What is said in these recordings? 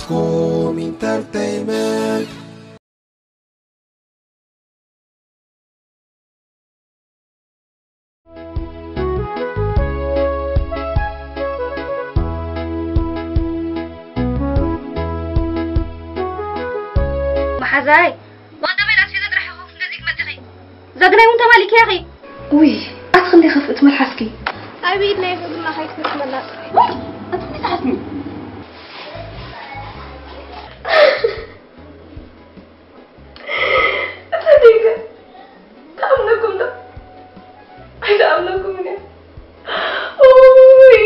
School Entertainment. መሓዛይ፣ ዋንታ ሜዳ ኣስቤዛ ጥራሕ ኢኹ ክንገዝእ ክትመጽኺ። እዛ ግናይ እውን ተማሊእኪ ያኺ። ውይ፣ ኣቲ ክንደይ ከፍእቲ መልሓስኪ። ኣብ ኢድ ናይ ፍቕርና ከይትፍርመላ ጥራሕ። ውይ፣ ኣቲ ክንደይ ትሓስሚ። እታ ደገ ትኣምነኩም ዶ? ኣይትኣምነኩምን እያ። ውይ።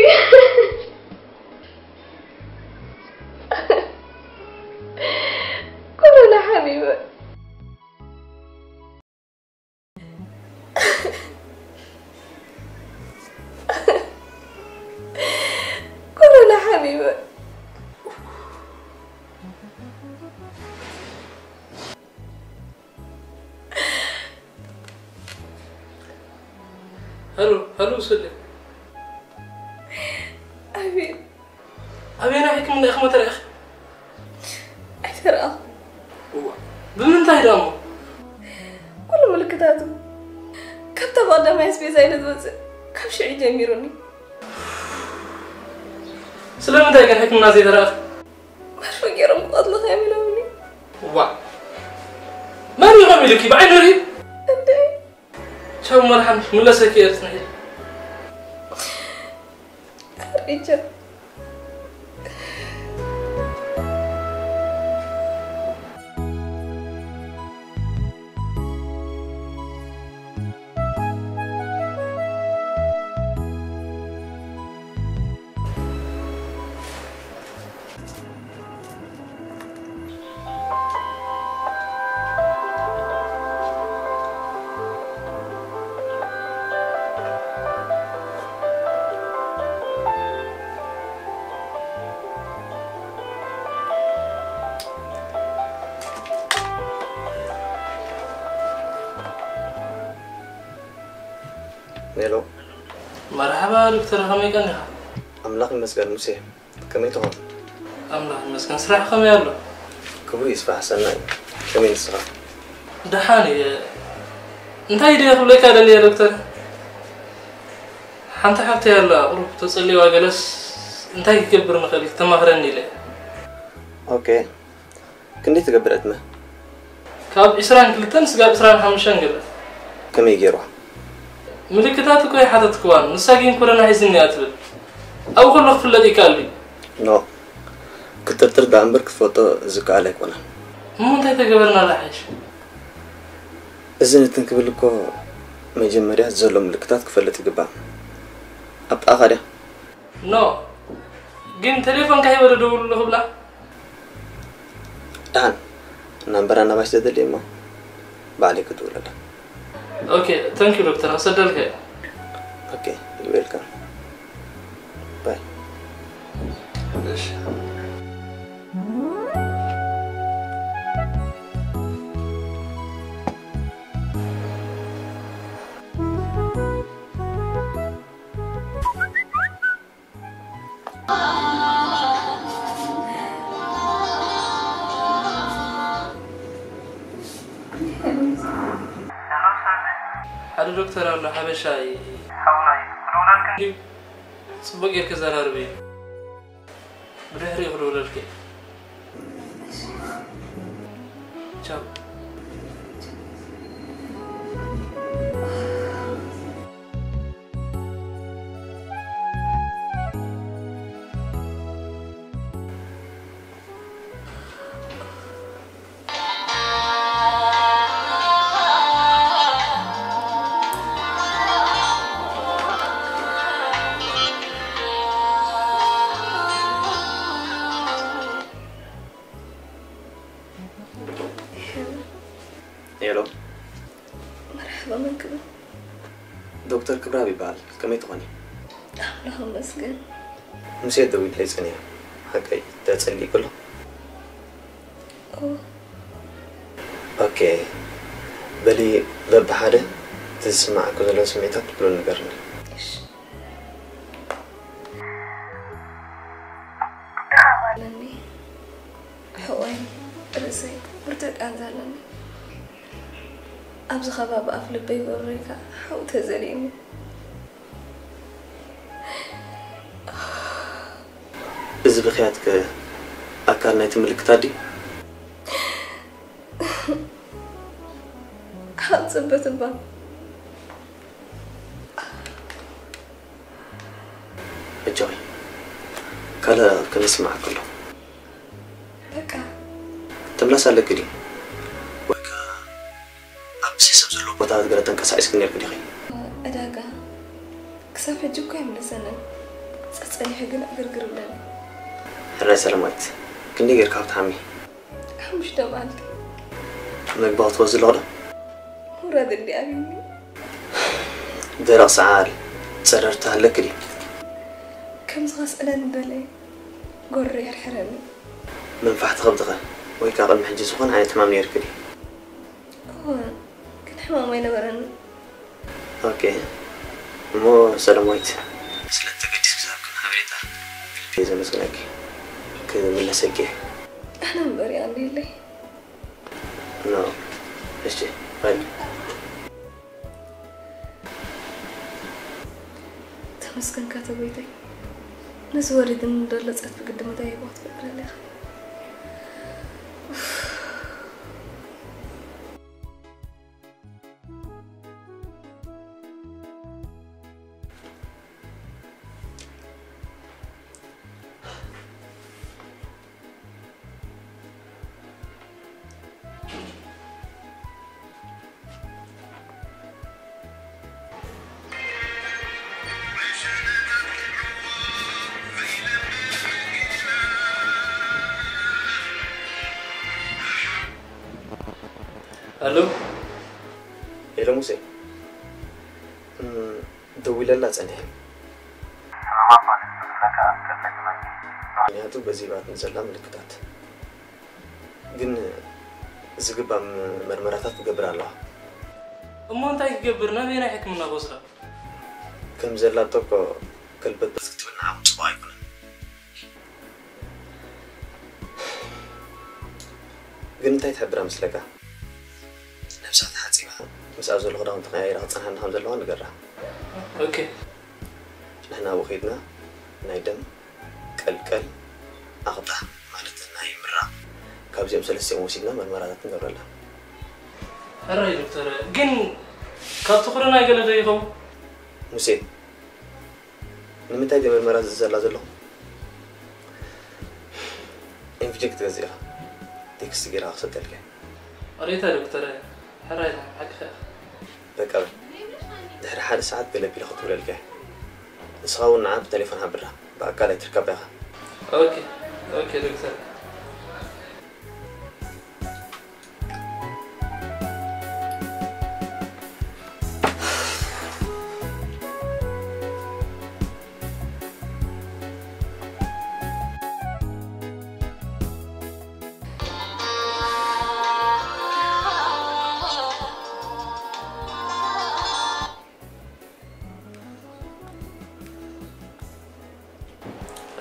ኮሮና ሓቢበ። ኮሮና ሓቢበ። ሀሎ ሀሎ ስለ ኣቤል ኣበየናይ ሕክምና ኢኹም ተረእኺ? ኣይተረኣኹ። እዋ ብምንታይ ደኣ እሞ? ኩሉ ምልክታቱ ካብታ ብቐዳማይ ኣስቤዛ ኢለ ዝወፅእ ካብ ሽዑ ጀሚሩኒ። ስለምንታይ ግን ሕክምና ዘይተረእኺ? መርፈ ገይሮም ክቐትልኻ እዮም ኢሎምኒ። እዋ መን ኢኹም ኢሉኪ? ብዓይኒ ርኢ እንድዒ ቻው መርሓም ምለሰኪ እየ ጽንሒ። ሪጀር ሄሎ መርሓባ ዶክተር ከመይ ቀኒኻ? ኣምላኽ ይመስገን ሙሴ ከመይ ትኾን? ኣምላኽ ይመስገን ስራሕ ከመይ ኣሎ? ክብሩ ይስፋሕ ሰናይ ከመይ ንስኻ? ደሓን እየ እንታይ ድየ ክብለካ ደልየ ዶክተር ሓንቲ ሓብተይ ኣላ ቁሩብ ተጸሊዋ ገለስ እንታይ ክገብር ንኽእል ተማኽረኒ ኢለ ኦኬ ክንደይ ትገብር ዕድመ? ካብ ዒስራን ክልተን ስጋብ ዒስራን ሓሙሽተን ገለ። ከመይ ገይርዋ? ምልክታት እኮ ኣይሓተትክዋን፣ ንሳ ግን ኮረና ሒዝኒ እያ ትብል። ኣብኡ ከሎ ክፍለጥ ይከኣል ድዩ? ኖ፣ ክትጥርጥር ደኣ እምበር ክትፈልጦ ዝከኣል ኣይኮነን። እሞ እንታይ ተገበርና ዝሓይሽ? እዚ ንትን ክብል እኮ መጀመርያ ዘሎ ምልክታት ክፈልጥ ይግባእ። ኣብ ጥቓኻ ድያ? ኖ፣ ግን ቴሌፎንካ ሂበ ዶ ደውልሉ ክብላ? ደሓን ናምበራ ናባይ ስደደልይ እሞ ባዕለይ ክድውለላ። ኦኬ፣ ታንክ ዩ ዶክተር፣ ክሰደልካ እየ። ኦኬ፣ ዩ ዌልካም። ባይ። እሺ። ሓደ ዶክተር ኣሎ ሓበሻ እዩ። ሓውና እዩ። ክድውለልካ ድዩ? ጽቡቕ ጌርካ ዘራርብ እዩ። ብድሕሪኡ ክድውለልካ እዩ። ቻው። ሄሎ መርሓባ መን ክብል ዶክተር ክብራብ ይበሃል። ከመይ ትኾኒ? ኣምላኽ ይመስገን። ሙሴ ደዊለይ ጸኒሑ። ሓቀይ ተጸሊእኩ ኣሎ። ኦ ኦኬ በሊ በብሓደ እቲ ዝስማዓኩ ዘሎ ስምዒታት ብሎ ንገርኒ። እሺ ኣለኒ ሰይ፣ ብርቱዕ ቃንዛ ኣለኒ። ኣብዚ ከባቢ ኣፍ ልበይ ጎረረይ ከኣ ሓው ተዘሊእኒ። እዚ ብኽያትከ ኣካል ናይቲ ምልክታት ድዩ? ሓንጽበት እባ። ኣጆኺ፣ ካልእ ከነስምዓኪ ኣሎ። በቃ። ትምላስ ኣለኪ ድዩ? ወይ ከኣ ኣብቲ ሰብ ዘለዎ ቦታ ገለ ተንቀሳቒስኪ ነይርኪ ዲኺ? ዕዳጋ ክሳብ ሕጂ እኮ ኣይምለሰንን። ጸጸኒሑ ግን ዕግርግር ይብለኒ። ሕራይ ሰላማዊት፣ ክንደይ ጌርካ ክትሓሚ? ሓሙሽተ መዓልቲ። መግቢ ክትወስዲ ኣለኹ ዶ? ውረድ እንዲ ኣብኒ። ደረቕ ሰዓል፣ ጸረርቲ ኣለኪ ድዩ? ከም ዝኸስዕለኒ በለ ጎረረይ ይሕርሕረኒ። መንፋሕቲ ከብድኸ ወይ ከኣ ቅድሚ ሕጂ ዝኾነ ዓይነት ሕማም ነይርኪ ድዩ? እወ፣ ግን ሕማም ኣይነበረንን። ኦኬ። እሞ ሰላማዊት፣ ስለ እተገዲስኪ ዝሃብክን ሓበሬታ ብልቢ እየ ዘመስግነኪ። ክምለሰኪ እየ። ኣነ እምበር ይቐንየለይ። ኖ፣ እሺ፣ ባይ። ተመስገንካ ተጎይታይ። ነዚ ወሪድኒ ዘሎ ጸትፊ ግዲ መዳይቦ ክትፈጥረለይ ኢኻ። ኣሎ። ሄሎ ሙሴ፣ እም፣ ደዊለላ ጸኒሐ። ሕማማ ፖሊስ ክፍለካ ተጸግመኒ። ምኽንያቱ በዚ ባት ንዘላ ምልክታት ግን ዝግባም መርመራታት ትገብር ኣለዋ። እሞ እንታይ ክገብር? ናበየናይ ሕክምና ክወስዳ? ከም ዘላቶ እኮ ከልበትበት ክትብል ንዓኹም ጽቡቕ ኣይኮነን። ግን እንታይ ትሕብራ መስለካ? ነብሳ ተሓጺባ ምስኣ ዘሎ ክዳውንቲ ቀያይራ ክትጸንሓና ከም ዘለዋ ንገራ። ኦኬ። ንሕና ኣብኡ ከይድና ናይ ደም፣ ቀልቀል፣ ኣቕጣ ማለት ናይ ምራቕ ካብዚኦም ሰለስቲኦም ወሲድና መርመራታት ንገብረላ። ሕራይ ዶክተር፣ ግን ካብቲ ኮሮና ገለ ዶ ይኸውን? ሙሴ፣ ንምንታይ ድየ መርመራ ዝእዘላ ዘለኹ? ኢንፍጀን ክትገዝእ ኢኻ። ቴክስት ጌራ ክሰደልካ እየ። ኣሬታ ዶክተር፣ ሕራይ ኢኻ፣ ሓቅኻ ኢኻ። በቃ በል። ድሕሪ ሓደ ሰዓት ገለ ቢለ ክትውለልካ እየ። ንስኻ እውን ንዓ ብቴሌፎን ሓብራ፣ ብኣካል ኣይትርከባ ኢኻ። ኦኬ፣ ኦኬ ዶክተር።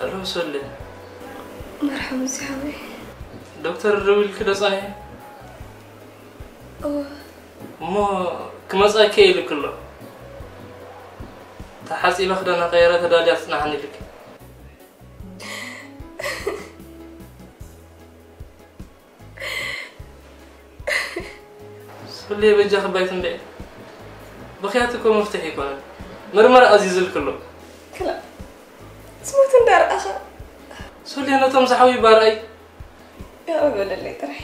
ኣሎ ሶሊ። መርሓባ ሙሴ ሓወይ። ዶክተር ደዊልኪ ዶ ጸኒሑ? እወ። እሞ ክመጻኪ እየ ኢሉኪ ኣሎ። ተሓጺበ ክዳና ቀይረ ተዳልያ ትጽናሕኒ ኢሉኪ። ሶሊ በጃኺ ባይ ትንበዒ። ብኽያት እኮ መፍትሒ ኣይኮነን። መርመራ ኣዚዝልኪ ኣሎ። ክላ ስሞት እንዳረኣኻ። ሶሊ ነቶም ዝሓውዩ ባርኣይ። ይቕረ በለለይ ጥራይ።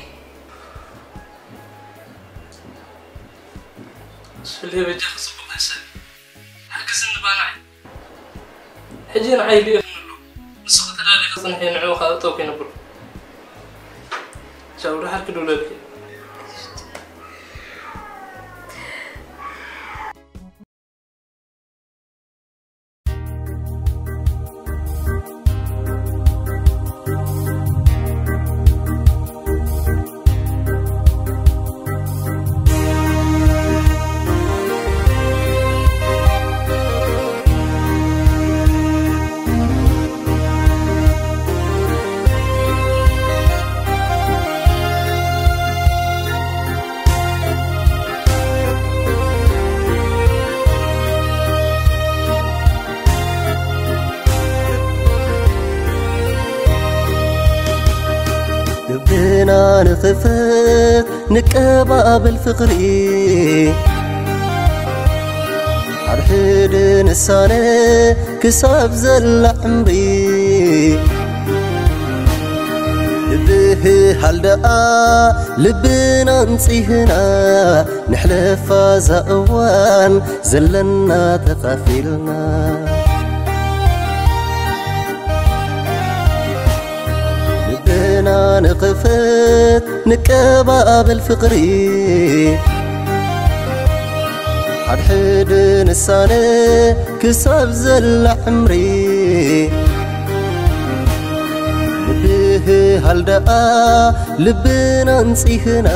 ሶሊ በጃኺ ጽቡቕ ሕሰቢ። ሓግዝኒ ባናይ። ሕጂ ንዓይ ልኢኽኒ ኣሎ። ንስኺ ተዳሊኺ ጽንሒ፣ ንዕኡ ኸኣ እጠው ከይነብሎ። ቻው፣ ደሓር ክድውለልኪ። ንኽፈት ንቀባበል ፍቕሪ፣ ሓድሕድ ንሳነ ክሳብ ዘላ ዕምሪ። ብብህሃል ደኣ ልብና ኣንጺህና፣ ንሕለፋ እዛ እዋን ዘለና ተኻፊልና። ልብና ንኽፈት ንቀባበል ፍቕሪ፣ ሓድሕድ ንሳነ ክሳብ ዘላ ዕምሪ። ንብህሃል ደኣ ልብና ኣንጺህና፣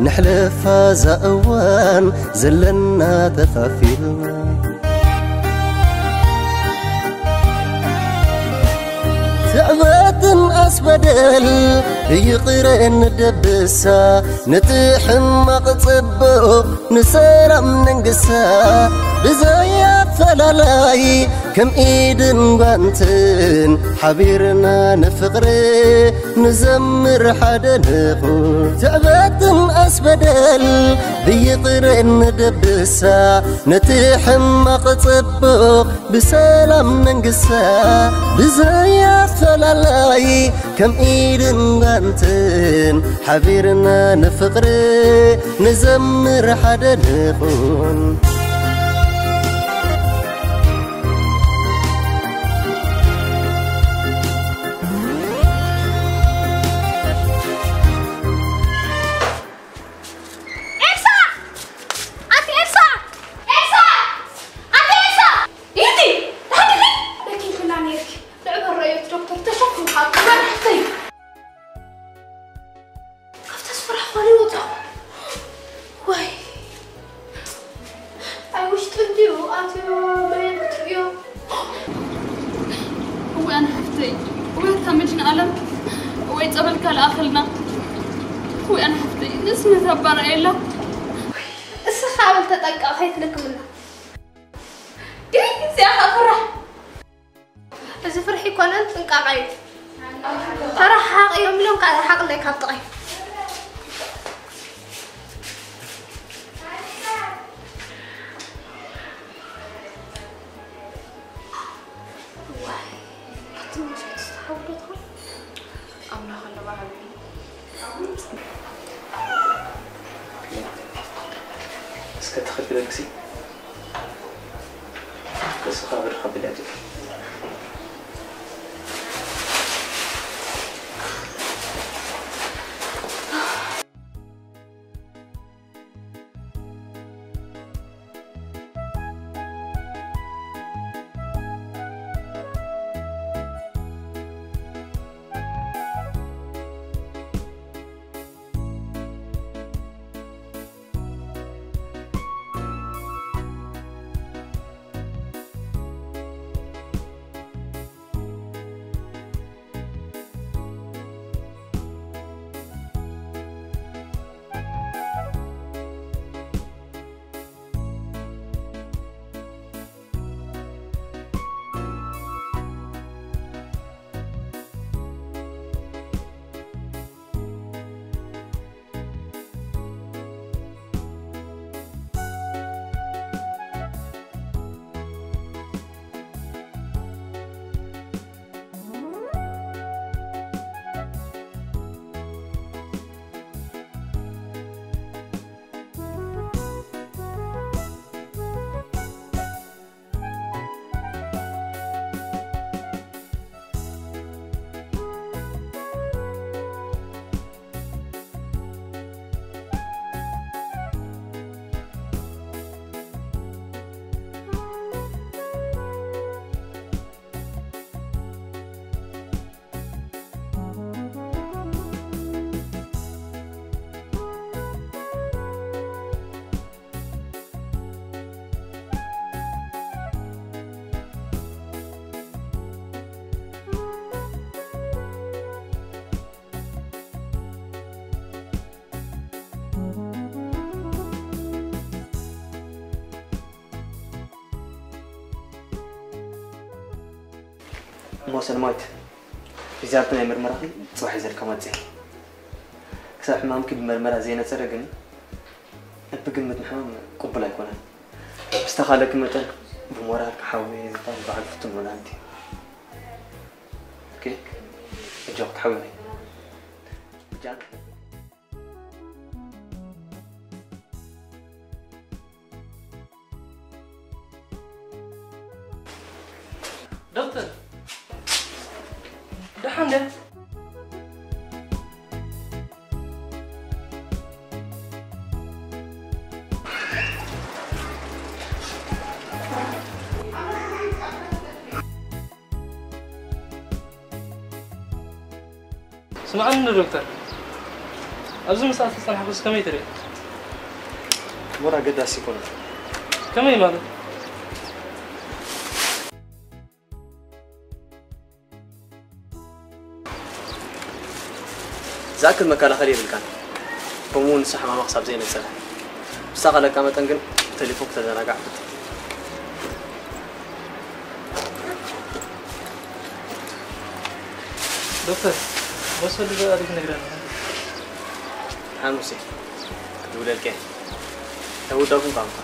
ንሕለፋ እዛ እዋን ዘለና ተኻፊልና። ትዕበትን ኣስበደል ብይቕረ እንደብሳ፣ ነቲ ሕማቕ ጽቡቕ ንሰላም ነንግሳ። ብዘይ ኣፈላላይ ከም ኢድን ጓንትን፣ ሓቢርና ንፍቕሪ ንዘምር ሓደ ንኹን። ትዕበትን ኣስበደል ብይቕረ እንደብሳ፣ ነቲ ሕማቕ ጽቡቕ ብሰላም ነንግሳ። ብዘይ ኣፈላላይ ከም ኢድን ጓንትን፣ ሓቢርና ንፍቕሪ ንዘምር ሓደ ንኹን። ኤልሳ! ኣንቲ ኤልሳ! ኤልሳ! ኣንቲ ኤልሳ! ኢቲ! ተሃድሊ! በኪ ክላ ነይርኪ። ልዕሊ ረእዮት ዶክተር ተሸፊንካ ክበርሕተይ። ካብታ ስፍራ ኾነ ይወጣ። ወይ! ኣብ ውሽጢ እንዲዩ ኣትዮ መሬት ክትርእዮ። እወ ኣነ ሓፍተይ፣ እወ እታ መድኃኔ ዓለም፣ ወይ ጸበልካ ልኣኸልና። እወ ኣነ ሓፍተይ፣ ንእስነት ኣባራ የላ። እስኻ ኣበል ተጠንቀቕ ከይትልክምና። ግሪ እዚኣ ኸዓ ፍራሕ። እዚ ፍርሒ ኣይኮነን፣ ጥንቃቐ እዩ። ተረሓሓቕ እዮም ኢሎም፣ ካብ ርሓቕለይ ካብ ጥቓይ። ዋይ፣ እቲ ምሸት ዝተሓውዶ ትኾን? ኣምላኽ ኣሎ ብዓቢ። እስከ ተኸፊለልክሲ። ንስኻ ብድኻ ብላጅ። እሞ ሰለማዊት፣ ሪዛልት ናይ ምርመራኺ ጽባሕ ይዘልካ መጽእ። ሕማምኪ ብመርመራ ዘይነጸረ ግን፣ እቲ ግምት ንሕማም ቅቡል ኣይኮነን። ብዝተኻለኪ መጠን ብሞራል ክሓውየ ምዃን በዓል ፍቱን ወላዲት። ኦኬ፣ እጆ ክትሓውየ። ዶክተር፣ ደሓን ደ? ስምዓኒ ዶ ዶክተር፣ ኣብዚ ምሳኻ ዝጸናሕኩስ ከመይ ትርኢ? እሞ ኣገዳሲ ኣይኮነን። ከመይ ማለት? ዝኣክል መከላኸሊ የብልካን። ከምኡ እውን ንሳ ሕማማ ክሳብ ዘይነጸረ። ብዝተኻእለካ መጠን ግን ብቴሌፎን ክተዘናጋዕ ፍትን። ዶክተር፣ መሰሉ ዶ ኣሪፍ ነግረና። ሓሙሴ፣ ክድውለልከ እየ። ተውዳኩም ቋንቋ።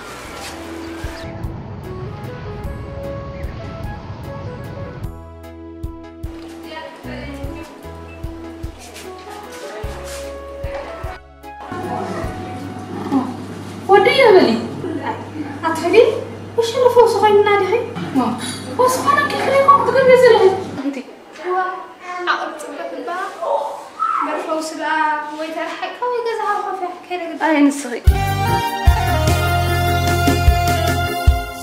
ወደይ በሊ። ኣትሕዲ፣ እሺ፣ ንፈውሲ ኮይንና ዲኺ? ዋ፣ ወስፋና ኬክለይ ኮም ትገብሪ ዘለኺ። ኣንቲ። ዋ፣ ዓቕብ ጽበት እባ። በርፈውሲ ደኣ ወይ ተረሓይካ ወይ ገዛኻ ኮፍ ኢልካ ከይደ ግዳ። ኣይ፣ ንስኺ።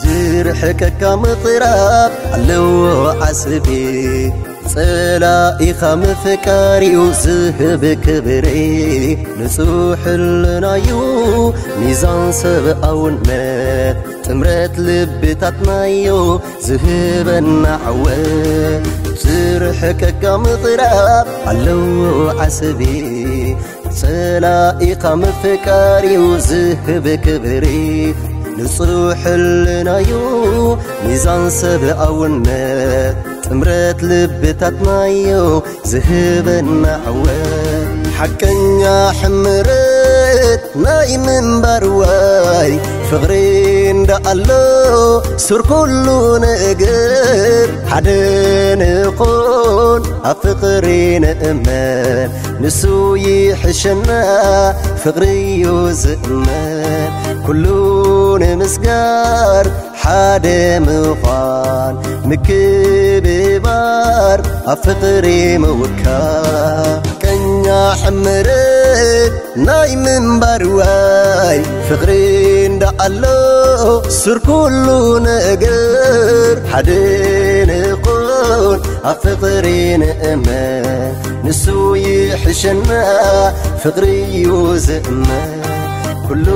ዝርሕቀካ ምቕራብ ኣለዎ ዓስቢ። ጸላኢኻ ምፍቃር እዩ ዝህብ ክብሪ። ንጹሕ ህልናዩ ሚዛን ሰብኣውነት። ጥምረት ልብታትናዮ ዝህበና ዓወት። ዝርሕቀካ ምቕራብ ኣለዎ ዓስቢ። ጸላኢኻ ምፍቃር እዩ ዝህብ ክብሪ። ንጹሕ ህልናዩ ሚዛን ሰብኣውነት። ጥምረት ልብታትናዮ ዝህበና ዓወት። ሓቀኛ ሕምረት ናይ ምንባር ዋይ ፍቕሪ እንዳ ኣሎ ሱር ኩሉ ነገር ሓደ ንኾን ኣብ ፍቕሪ ንእመን ንሱ ይሕሸና ፍቕሪ እዩ ዝእመን ኩሉ ንምስጋር ሓደ ምዃን ምክብባር ኣብ ፍቕሪ ምውካል ቀኛ ሕምረት ናይ ምንባር ዋይ ፍቕሪ እንዳ ኣሎ ሱር ኩሉ ነገር ሓደ ንኹን ኣብ ፍቕሪ ንእመን ንሱ ይሕሸና ፍቕሪ እዩ ዝእመን ኩሉ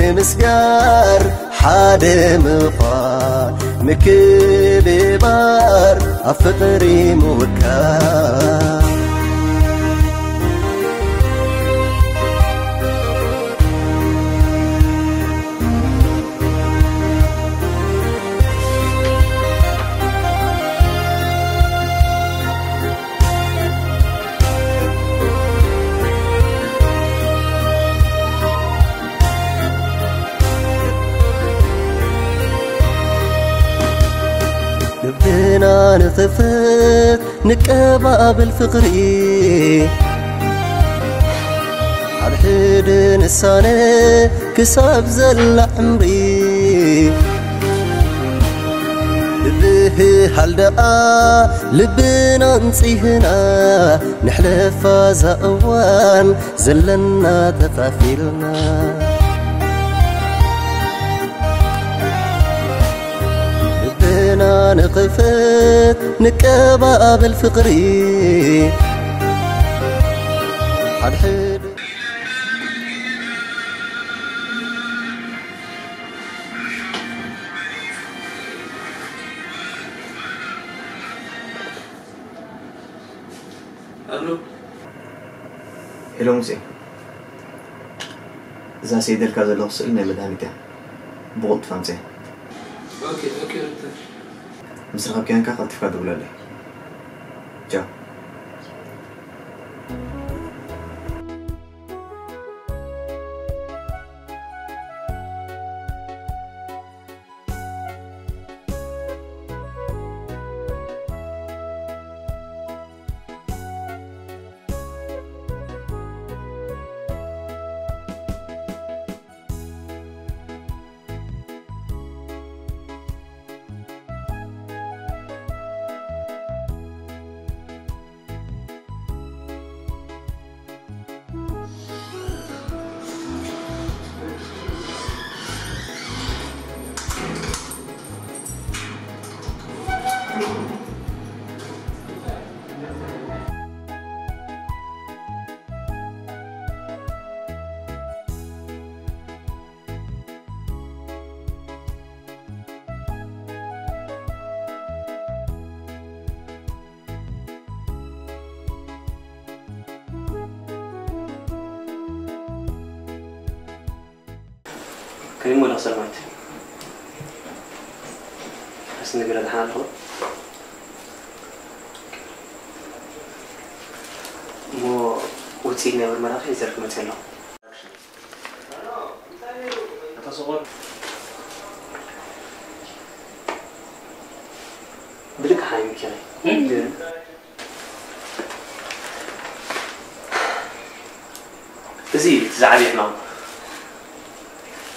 ንምስጋር ሓደ ምዃን ምክብባር ኣብ ፍቕሪ ምውካል ልብና ንኽፈት ንቀባበል ፍቕሪ ሓድሕድ ንሳነ ክሳብ ዘላ ዕምሪ ምብህሃል ደኣ ልብና ኣንጺህና ንሕለፋ እዛ እዋን ዘለና ተፋፊልና ልብና ንኽፈት ንቀባበል ፍቕሪ ሓድሕድ ኣሎ። ሄሎ ሙሴ፣ እዛ ሰይደልካ ዘለኹ ስእሊ ናይ መድሃኒት እያ። ብቕልጡፍ ኣምጽያ። ኦኬ፣ ኦኬ ዶክተር። ምስ ረኸብካያን ከኣ ቀልጢፍካ ደውለለይ። ቻው። ከመይ እሞ ኣለኺ ሰላማዊት? ኣስ ነገር ደሓን ኣለኹ። እሞ ውፅኢት ናይ ምርመራኺ ሒዘልኪ መፅእ ኣለኹ። ኣታ ሰቆር። ብልክዕ ሓሚምኪ ኢኺ። ግን እዚ እዩ እቲ ዝዓበየ ሕማም።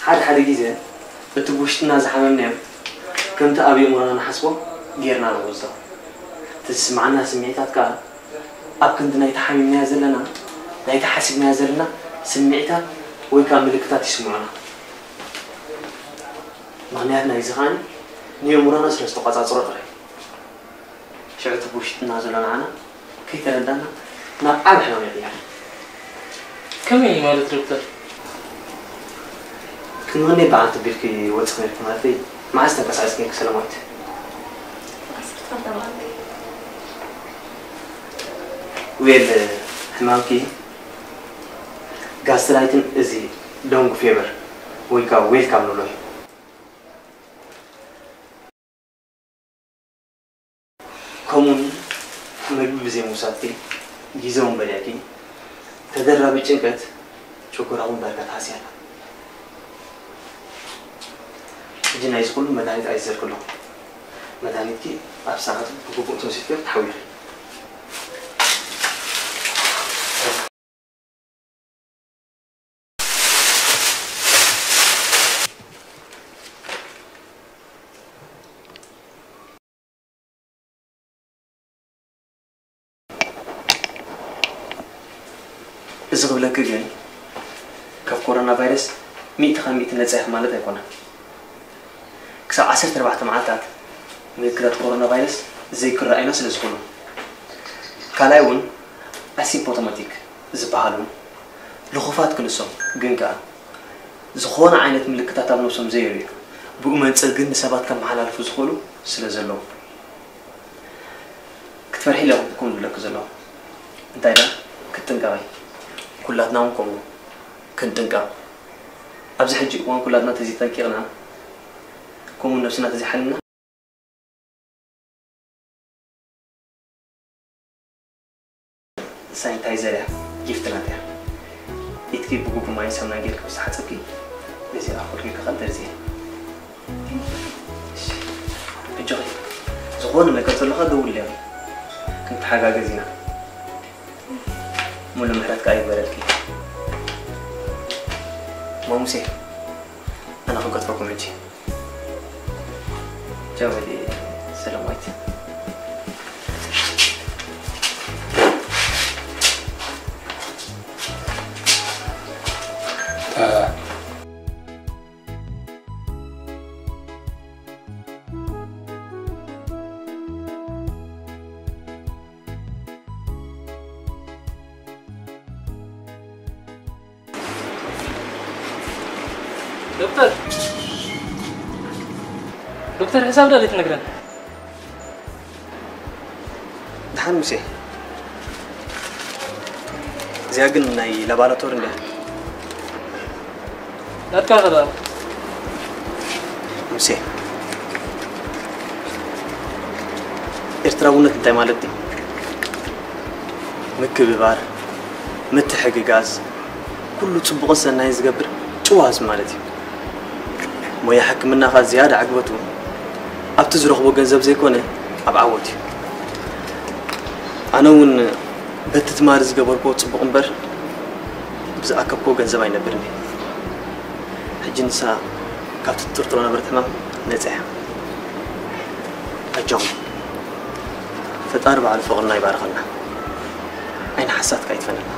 ሓደ ሓደ ግዜ እቲ ብውሽጥና ዝሓመምናዮ ከምቲ ኣብ ኣእምሮና ንሓስቦ ጌርና ንወስዶ። እቲ ዝስምዓና ስምዒታት ከኣ ኣብ ክንዲ ናይቲ ሓሚምናዮ ዘለና፣ ናይቲ ሓሲብናዮ ዘለና ስምዒታት ወይ ከኣ ምልክታት ይስምዑና። ምኽንያት ናይዚ ከኣ ንኣእምሮና ስለ ዝተቖጻጸሮ ጥራይ። ሽዑ እቲ ብውሽጥና ዘሎ ንዓና ከይተረዳእና ናብ ዓቢ ሕማም ይቕየር። ከመይ ማለት ዶክተር? ክንደይ በዓል ተቢልኪ ወጽኺ ነርኪ ማለተይ፣ መዓስ ተንቀሳቒስኪ ነርኪ ሰላማዊት? ዓሰርተ ክልተ መዓልቲ። ዌል፣ ሕማምኪ ጋስትራይትን እዚ ሎንግ ፌቨር ወይ ከዓ ዌልካም ንብሎ እዩ። ከምኡውን ምግቢ ብዘይምውሳድኪ፣ ግዜ እውን በሊዕኪ፣ ተደራቢ ጭንቀት ጨጎራኹም ዳርጋ ተሃስያ ኣላ። ሕጂ ናይዚ ኩሉ መድሃኒት ኣዚዘልኪ ኣለኹ። መድሃኒትኪ ኣብ ሰዓቱ ብግቡእ እንተወሲድክዮ ክትሓውዪ ኢኺ። እዚ ክብለኪ ግን ካብ ኮሮና ቫይረስ ሚእቲ ካብ ሚእቲ ነጻ ኢኺ ማለት ኣይኮነን። ክሳብ ዓሰርተ ኣርባዕተ መዓልታት ምልክታት ኮሮና ቫይረስ ዘይክረኣዩና ስለ ዝኾኑ። ካልኣይ እውን ኣሲምፕቶማቲክ ዝበሃሉ ልኹፋት ክንሶም ግን ከኣ ዝኾነ ዓይነት ምልክታት ኣብ ነብሶም ዘየርእዩ ብኡ መንጽር ግን ንሰባት ከመሓላልፉ ዝኽእሉ ስለ ዘለዉ። ክትፈርሒ ኢለ እኹም ዝብለኪ ዘለኹ። እንታይ ደኣ? ክትጥንቀቒ። ኩላትና እውን ከምኡ ክንጥንቀቕ። ኣብዚ ሕጂ እዋን ኩላትና ተዘይጠንቂቕና፣ ከምኡ ነብስና ተዘይሓሊና፣ ሳኒታይዘር እያ፣ ጊፍት ናት እያ። ኢድኪ ብግቡእ ማይን ሳሙናን ጌርኪ ምስ ተሓጸብኪ፣ ነዚኣ ኣኹልኪ ከቐደር እዚአ። እሺ፣ ኣጆኺ። ዝኾነ ነገር ተሎኻ ደውልለይ። ክንተሓጋገዝ ኢና። ሙሉ ምሕረት ከኣ ይግበረልኪ። ማሙሴ፣ ኣነ ክገድፈኩም ሕጂ። ቻው፣ ወዲ ሰላማዊት። ዶክተር፣ ዶክተር፣ ሕሳብ ዶ ኣይትነግረን? ደሓን ሙሴ። እዚኣ ግን ናይ ላባራቶሪ እንድያ። ናትካ ኸ ደኣ? ሙሴ፣ ኤርትራውነት እንታይ ማለት ድዩ? ምክብባር፣ ምትሕግጋዝ፣ ኩሉ ጽቡቕን ሰናይን ዝገብር ጭዋ ህዝቢ ማለት እዩ። ሞያ ሕክምና ኸኣ ዝያዳ ዕግበቱ ኣብቲ ዝረኽቦ ገንዘብ ዘይኮነ ኣብ ዓወት እዩ። ኣነ እውን በቲ ትማሊ ዝገበርክዎ ጽቡቕ እምበር ብዝኣከብክዎ ገንዘብ ኣይነብርን እየ። ሕጂ ንሳ ካብቲ ትጥርጥሮ ነበረት ሕማም ነጻ እያ። ኣጆኹም። ፈጣሪ ባዕሉ ፍቕርና ይባርኸልና። ዓይኒ ሓሳትካ ኣይትፈነና።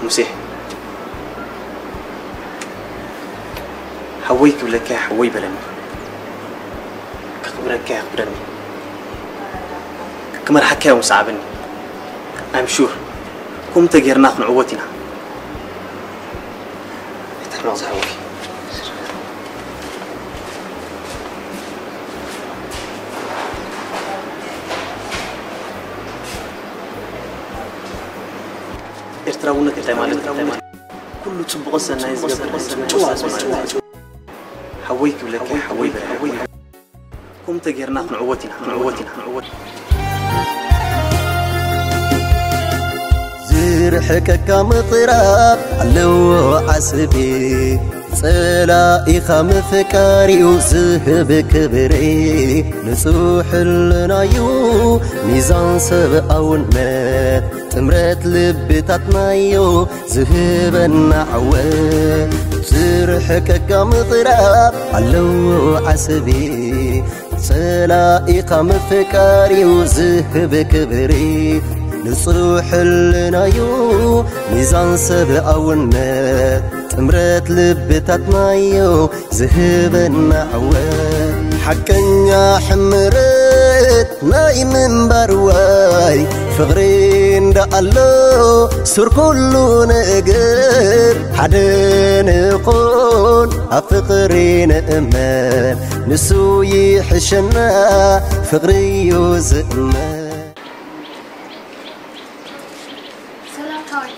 ሙሴ፣ ሓወይ ክብለካ ሓወይ በለኒ፣ ከኽብረካ የኽብረኒ፣ ክመርሓካ እዮም ሰዓበኒ። I'm sure ከምኡ ተጌርና ክንዕወት ኢና። ኣይትሕመቕ ዝሓወይ። ኤርትራውነት እንታይ ማለት እዩ? ኩሉ ጽቡቕ ሰናይ ዝገብር ጭዋ ማለት እዩ። ሓወይ ክብለካ ሓወይ በለ ሓወይ። ከምኡ ተጌርና ክንዕወት ኢና፣ ክንዕወት ኢና፣ ክንዕወት። ዝርሕቀካ ምቕራብ ኣለዎ ዓስቢ፣ ጸላኢኻ ምፍቃር እዩ ዝህብ ክብሪ። ንጹሕ ሕልናዩ ሚዛን ሰብኣውነት፣ ጥምረት ልብታትናዮ ዝህበና ዓወት። ዝርሕቀካ ምቕራብ ኣለዎ ዓስቢ፣ ጸላኢኻ ምፍቃር እዩ ዝህብ ክብሪ። ንጹሕ ሕልናዩ ሚዛን ሰብኣውነት፣ ጥምረት ልብታትናዮ ዝህበና ዓወት። ሓቀኛ ሕምረት ናይ ምንባር ዋይ፣ ፍቕሪ እንዳ ኣሎ ሱር ኩሉ ነገር። ሓደ ንኹን ኣብ ፍቕሪ ንእመን፣ ንሱ ይሕሸና ፍቕሪ እዩ ዝእመን። ሰላም ሓወይ።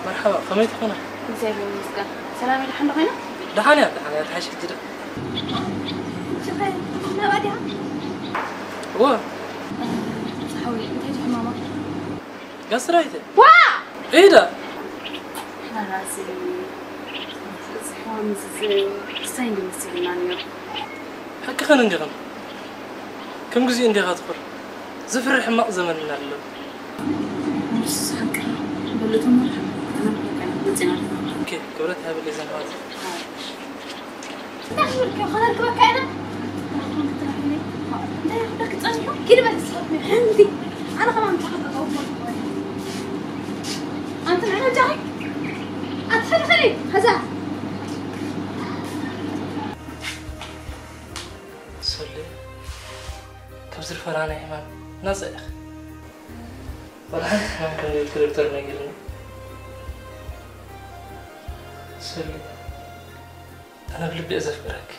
መርሓባ፣ ከመይ ትኾና? እግዚኣብሔር ይመስገን። ሰላም፣ ደሓን ዶ ኮይና? ደሓን እያ፣ ደሓን እያ፣ ትሓይሽ ሕጂ ዶ? ሽኸ፣ ናብኣ ዲኻ? እወ። ሓወይ፣ እንታይ እዩ ሕማማ? ጋስትራይት። ዋ! ኢዳ። ሓራሲ፣ እዚ ሕማም እዚ እንታይ እንዲ መሲሉና ነይሩ? ሓቅኽን እንዲኽን። ከም ግዜኡ እንዲኻ ትኹር። ዝፍርሕ ሕማቕ ዘመን ኢና ኣለና። ንሱ ሓቂ። በሉ እቶም መርሓ። መጺና ኣለና። ኦኬ፣ ክብረት ሃብለይ ዘንሃዋት። እንታይ ክብልኪ? ከነርክበካ ኢና። እንታይ ክብለኪ ጸኒሑ? ኪዲ በል እስኪ። ሕንቲ። ኣነ ከማን ተኸተተው። ኣንቲ ንዕና ጃኺ። ኣትኸዲ ኸዲ። ኸዛ። ሰሌ፣ ካብ ዝፈራናይ ሕማም ናጻ ኢኺ። ዋላ ሓንቲ ሕማም ከም ዘይብልኪ ዶክተር ነጊሩኒ። ሰሌ፣ ኣነ ብልቢ እየ ዘፍቅረኪ።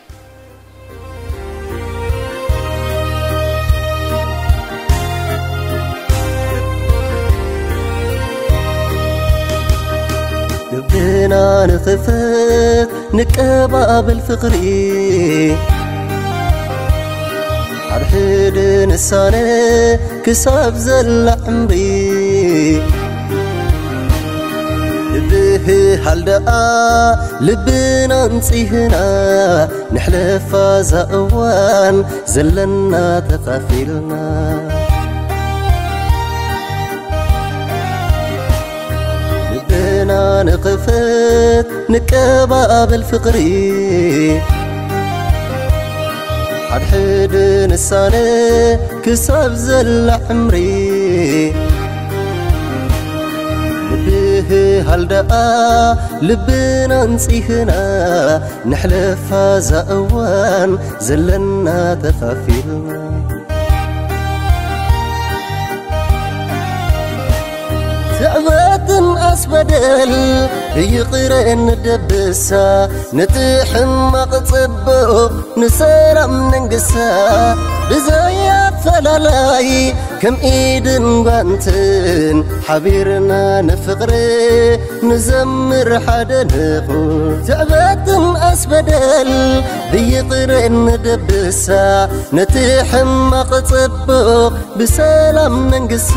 ልብና ንኽፈት ንቀባበል ፍቕሪ፣ ሓድሕድ ንሳነ ክሳብ ዘላ ዕምሪ። ልብህ ሃልደኣ ልብና ኣንጺህና፣ ንሕለፋ እዛ እዋን ዘለና ተኻፊልና። ልብና ንኽፈት ንቀባበል ፍቕሪ፣ ሓድሕድ ንሳነ ክሳብ ዘላ ዕምሪ። ልብህ ሃልደኣ ልብና ኣንጺህና፣ ንሕለፋ እዛ እዋን ዘለና ተኻፊልና። ትዕበትን ኣስበደል ብይቕረ እንደብሳ፣ ነቲ ሕማቕ ጽቡቕ ንሰላም ነንግሳ። ብዘይ ኣፈላላይ ከም ኢድን ጓንትን ሓቢርና ንፍቕሪ ንዘምር ሓደ ንኹን። ትዕበትን ኣስበደል ብይቕረ እንደብሳ፣ ነቲ ሕማቕ ጽቡቕ ብሰላም ነንግሳ።